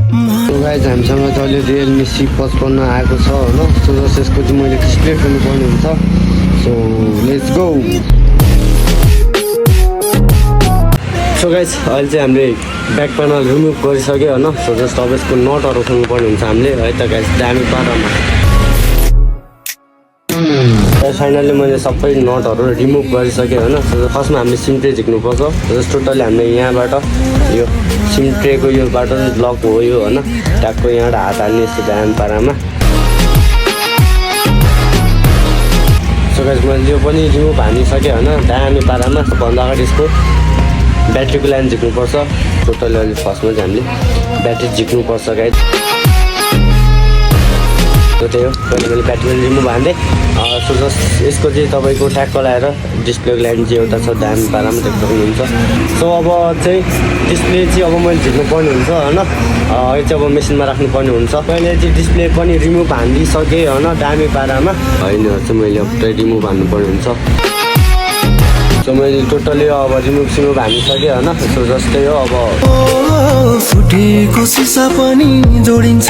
Guys हामीसँग चाहिँ Realme C55 आएको छ होइन। सो जस यसको चाहिँ मैले डिस्प्ले खोल्नुपर्ने हुन्छ। So let's go. So guys अहिले चाहिँ हामीले ब्याक प्यानल रिमुभ गरिसक्यो होइन। सो जस्ट अब यसको नटहरू खोल्नुपर्ने हुन्छ हामीले है त गाइज, दामी पारामा। फाइनली मैले सबै नटहरू रिमुभ गरिसकेँ होइन। फर्स्टमा हामीले सिम ट्रे झिक्नुपर्छ। जस्ट टोटली हामीले यहाँबाट यो सिम ट्रेको योबाट लक हो यो होइन। ट्यागको यहाँबाट हात हाल्ने यस्तो दामी पारामा। सो गाइस मैले यो पनि रिमुभ हानिसकेँ होइन, दामी पारामा। भन्दा अगाडि यसको ब्याट्रीको लाइन झिक्नुपर्छ। टोटली अहिले फर्स्टमा चाहिँ हामीले ब्याट्री झिक्नुपर्छ गाइस। त्यही हो, पहिले मैले ब्याट्री रिमुभ हान्दै। सो जस्ट यसको चाहिँ तपाईँको ट्यागको लगाएर डिस्प्लेको लाइन चाहिँ एउटा छ दामी पारामा देख्नुहुन्छ। सो अब चाहिँ डिस्प्ले चाहिँ अब मैले झिक्नुपर्ने हुन्छ होइन। यो चाहिँ अब मेसिनमा राख्नुपर्ने हुन्छ। मैले चाहिँ डिस्प्ले पनि रिमुभ हानिदिइसकेँ होइन, दामी पारामा। होइन चाहिँ मैले अब रिमुभ हान्नुपर्ने हुन्छ। सो मैले टोटली अब रिमुभ सिमुभ हानिसकेँ होइन। सो जस्तै हो अब फुटेको सिसा पनि जोडिन्छ।